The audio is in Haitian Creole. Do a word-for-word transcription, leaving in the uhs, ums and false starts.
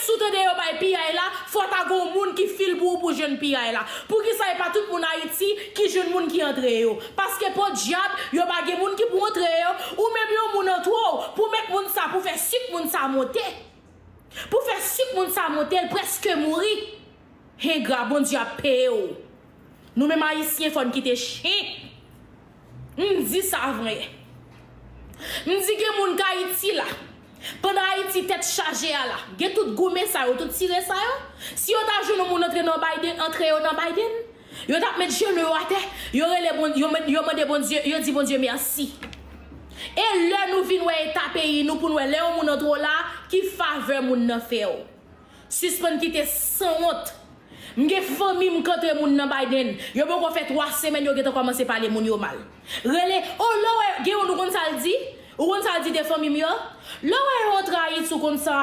Si w tande yo bay piyay la, fò ta gen yon moun ki fil pou ou pou jwenn piyay la. Poukisa e pa tout moun Ayiti ki jwenn moun ki antre yo? Paske podyab, yo pa gen moun ki pou antre yo. Ou menm yon moun antre w pou met moun sa, pou fè sik moun sa monte. Pou fè sik moun sa monte, l prèske mouri. Engra, Bondye ap peye w. Nou menm Ayisyen, fò n kite chen. M di sa vre. M di gen moun k Ayiti la. Pandan Ayiti tèt chaje a la, gen tout goumen sa yo, tout tire sa yo. Si yo ta jwenn yon moun antre nan Biden, antre yo nan Biden, yo t ap met jenou yo atè, yo rele Bon, yo, met- yo mande Bondye, yo di Bondye mèsi. E lè nou vin wè eta peyi nou pou n wè lè yon moun antre w la, ki favè moun nan fè w. Sispann kite sanwont. M gen fanmi m k antre moun nan Biden. Yo poko fè twa semèn, yo gentan kòmanse pale moun yo mal. Rele, o, lè w wè, gen youn ou konn sa l di? Ou konn sa l di de fanmi m yo? Lè w wè yo antre Ayiti, ou konn sa,